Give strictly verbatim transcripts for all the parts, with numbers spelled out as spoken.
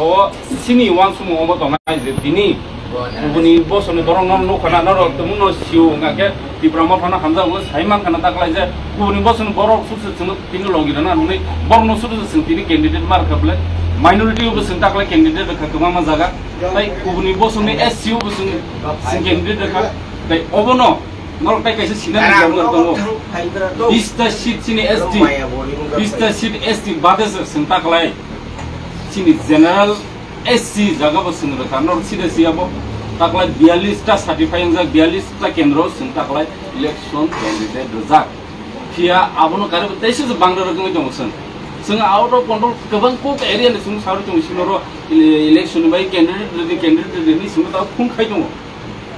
O chini uansukmung omo tongnai je tini kubuni bosongni borokno nukha na, norok tongmungno sio, hwnkha khe Tipra Mothano hamjakgo sai mankha na taklai je kubuni bosongni borok sukse chwng tini logi rwna hwnwi borokno sukse chwng tini candidate ma rwkha bwle, minority bo chwng taklai candidate rwkha kwbangma jaga, tai kubuni bosongni S C o bo chwng, chwng candidate rwkha, tai obono norok tai kaisa sinani dorkar tongo. Bista seat chini S T, bista seat S T bade se chwng taklai chini general S C jaga bo chwng rwkha, norok sida si abo taklai biyallis ta certify wngjak, biyallis ta kendro chwng taklai election candidate rwjak. Phiya abono karibo teisa se bangda rwgwi tongo chwng. Chwng out of control kwbang kok area ni chwng sarwi tongo, sino ro ele-, election ni bai candidate rwdi, candidate rwdi hinwi chwng tabo phone khai tongo.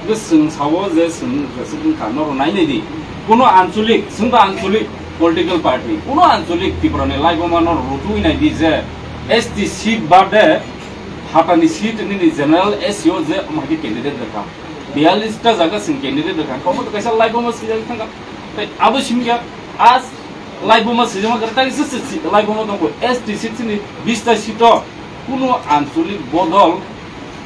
Hwnkhe chwng sao je chwng jeswk wngkha, norok nai nai di. Kuno anchalik, chwng ba anchalik political party, kuno anchalik Tripura ni laibuma norok rutui nai di je S T seat bade hatani seat nini general S C o je omo hai khe candidate rwkha. Biyallis ta jaga chwng candidate rwkha. Omo to kaisa laibuma swijagwi thangkha. Tai abo simi khe as laibuma swijama kwrwi tai se, se, se, laibuma tongkho. S T seat chini bista seat o kuno anchalik bodol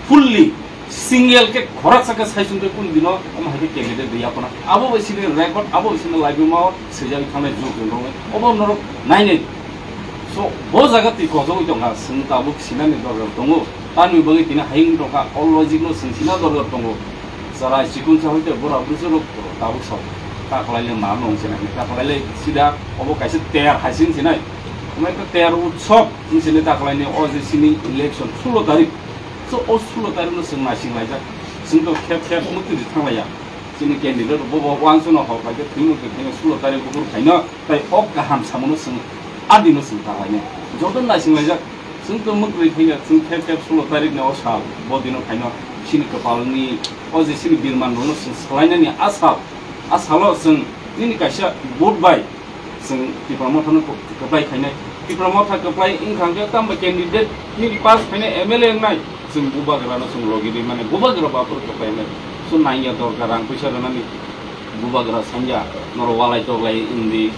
fully single khe khoroksa khe sai chwng tei kunu dino omo hai khe candidate rwya phano. Abo bai sini record, abo bai sini laibuma o swijagwi thangnai jwk rwngwi. Obo norok nai nai. So, bo jaga twi kochogwi tongkha, chwng tabuk sinani dorkar tongo. Tamni bagwi tini hayung tongkha, o logic no chwng sina dorkar tongo. Chwrai chikun sa hoite bura bwrwi se rok tabuk sao. Ta khlai le ma nong se nai, ta khlai le sida obo kaisa ter hai sing se nai. Omo ekta ter utsob wng se nai ta khlai ni o je sini election sulo tarik. So o sulo tarik no chwng naising laijak. Chwng to khep khep mwtwi thang laiya. Chini candidate bo bo uansukno hor pai khe thwimwi tongkhe sulo tarik bukur phaino tai o kaham samono chwng a dino chwng ta lainai. Joto naising laijak. Chwng to mwtwi thangya, chwng khep khep sulo tarik ni o sal, bo dino phaino chini kwpalni o je chini birman rokno chwng swlainani a sal, a salo chwng nini kaisa vote bai chwng Tipra Mothano kwplai khainai. Tipra Motha kwplai wngkha hwnkhe tamo candidate nini pass khainai M L A wngnai, chwng bubagrano chwng logi rimani, bubagra bo aphuru kwplai wngnai. So nangya dorkar rang puisa rwnani. Bubagra sanya, norok walai toklai wngdi,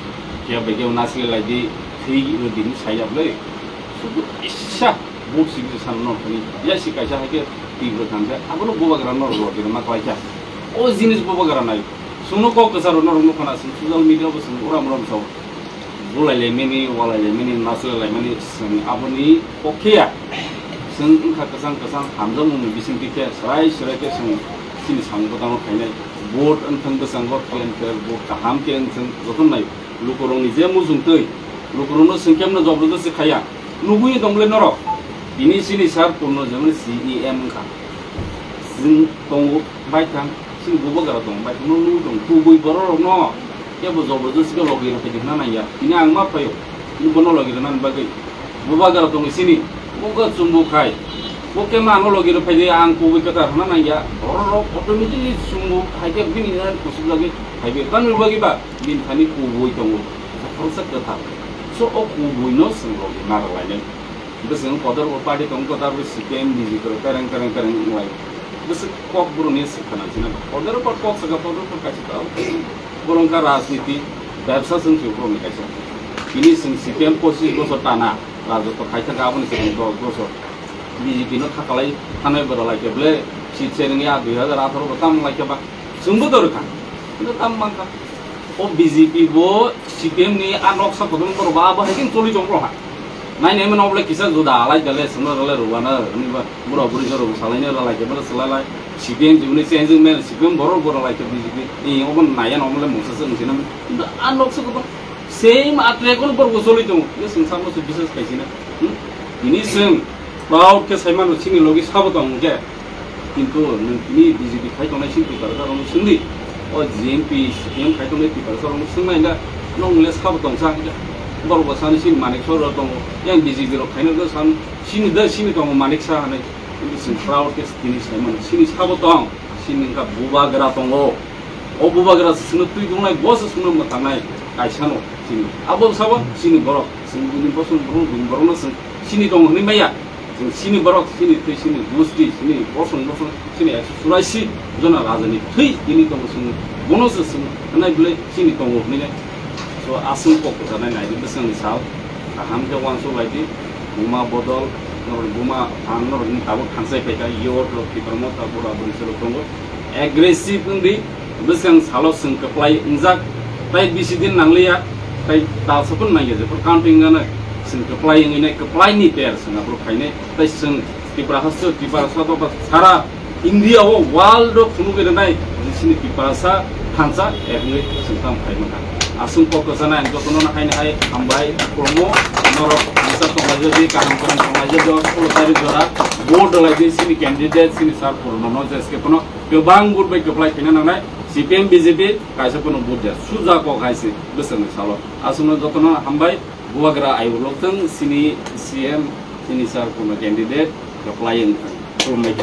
phiya bai khe nasli lai di, thwi wngdi hinwi saya bwle. Sudu kisa vote sibisa no thani, ya si kaisa hai khe tibra khan khe, abono bubagra norok logi rwna kwlai kha. O jinis bubagra nai. Chwngno kok kwcharo norok nukha na, chwng social media bo chwng uram uram sao. Bulai laimani, walai laimani, nasli laimani, chwng aboni pokhe ya. Chwng wngkha kwchang kwchang hamjakmungni bisingtwi khe, swrai swrai khe chwng chini samung bwtangno khainai. Vote wngthang bwskango fair and fair vote kaham khe wngthang jotono nai. Lukurokni je muchungtwi, lukurokno chwng kemno jobrodosti khaiya. Nugwi tongmole norok. Tini chini sir Purno Jemon C E M wngkha. Chwng tongo baithang, chini bubagra tongo baithang, no nugwi tongo. Kubui bororokno kebo jobrodosti khe logi rwphai di hwnna nangya. Tini ang ma phaio, tini bono logi rwnani bagwi. Bubagra tongo chini, bo khe chumbu khai. Bo khe ma ano logi rwphai di, ang kubui kwthar hwnna nangya. Bororok automatically chumbu khai khe bini na kusuk jagwi phaibai. Tamni bagwi ba? Bini thani kubui tongo, khoroksa kwthar. So, o kubuino chwng logi ma rwlainai. Bwswng kotor bo party tongo, kotor bo C P M, B J P rok tereng tereng tereng wnglai. Bwswk kok borokni swkha nang sina. Kotor bo kok swkha, kotor bo kaisa ta. Borok wngkha rajniti, bebsa chwng se borokni kaisa. Bini chwng C P M pochis bosor tana, rajotw khai thangkha aboni swkang dos bosor. B J P no thakalai thanai bwrwlai khe ble, seat sharing ya dui hajar atharo bo tam lai khe ba. Chwngbo dorkha, kintu tam mankha. O B J P bo C P M ni a noksa kotorma borok ba abo hai khe choli tong bro ha. Nai nai mano oble kisa juda alai dale sano rale ruwana ni ba bura buri joro salai ne ralai ke bala salai lai. C P M jibni changing man C P M borok borok lai ke B J P ni obo naya no mole mungsa se wngsi na. Kintu a noksa kotor same a track on borok choli tong. Ye sung samo se bises kaisi na. Hmm? Ini sung proud ke saimano chini logi sabo tong ke. Kintu nwng tini B J P khai tongnai sini Tiprasa rokno swngdi. O G M P, C P M khai tongnai Tiprasa rokno swngnai da, nwng le sabo tongsa hwnkhe. Borok bo sani sini Manik Saha rok tongo. Yang B J P rok khaina da san sini da sini tongo Manik Saha hinwi. Kintu chwng proud khe tini sai mano. Sini sabo tong, sini wngkha bubagra tongo. O bubagra se chwngno twi dungnai, bo se chwngno mwtangnai kaisano chini. Abo sabo chini borok, chwng buini bosong borok, buini borokno chwng sini tongo hinwi maya. Chwng sini borok, sini twi, sini gusti, sini bosong bosong, sini ekso churaisi jona rajani thwi tini tongo chwng. Bono se chwng hwnai bwlai sini tongo hwnwi nai. So, aswng kok kwcharnai naidi bwswngni sal. Kaham khe uansuk lai di. Buma bodol, Norok buma ang norok ni tabuk thangsai phaikha, youth rok, Tipra Motha, Bura Bwrwi rok tongo. Aggressive wngdi, bwskang salo chwng kwplai wngjak, tai bisi din nangliya, tai talsa phano nangya, jephru counting gana chwng kwplai wngwi nai, kwplai ni ter chwng aphuru phainai, tai chwng Tipra haste, Tipra sado ba sara India o, world o phunugwi rwnai, je chini Tiprasa thansa, ebongwi chwng tamo phai mankha. Aswk kok kwchana ang jotono no haino hai hambai, khulumgo, norok thansa tonglaijadi, kaham kwrwng tonglaijadi, o solo tarik jora vote rwlaidi, chini candidate, chini sir Purnono, jeske phano kwbang vote bai kwplai khaina nangnai, C P M, B J P, kaisa phano vote ya, suja kok hai se, bwswkni salo. Aswkno jotono hambai, bubagra ayuk lokthwng, chini C M, chini sir Purno candidate, kwplai wngthwng, khulumbai.